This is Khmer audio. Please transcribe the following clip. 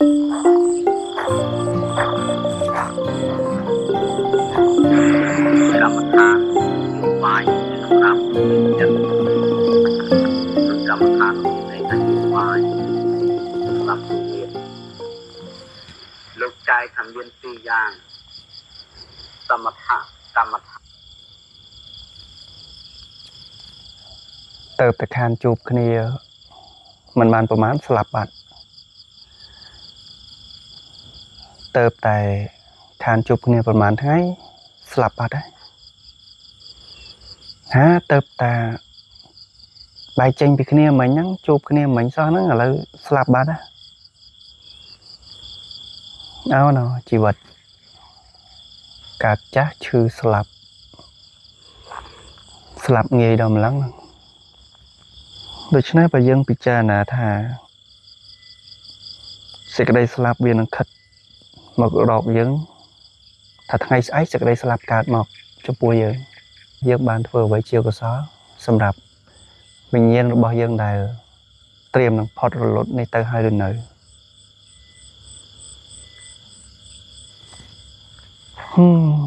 កម្មដ្ឋាននយោបាយសម្រាប់ចិត្តឬកម្មដ្ឋានមានន័យថានយោបាយសម្រាប់ជាតិលោកចែកថាមានពីរយ៉ាងសមថៈកម្មដ្ឋាន ទៅតែខានជួបគ្នាមិនបានប្រមាណស្លាប់បាត់ទៅតែខានជួបគ្នាប្រមាណថ្ងៃស្លាប់បាត់ហើយហាទៅតាបែកចេញពីគ្នាមិញហ្នឹងជួបគ្នាមិញសោះហ្នឹងឥឡូវស្លាប់បាត់ហ៎អោណជីវិតកើតចាស់ឈឺស្លាប់ស្លាប់ងាយដល់ម្លឹងហ្នឹងដូច្នេះបើយើងពិចារណាថាសេចក្តីស្លាប់វានឹងខិតមករកយើងថាថ្ងៃស្អែកសេចក្តីស្លាប់កើតមកចំពោះយើងយើងបានធ្វើអ្វីជាកុសលសម្រាប់វិញ្ញាណរបស់យើងដែលត្រៀមនឹងផុតរលត់នេះទៅហើយឬនៅហឹម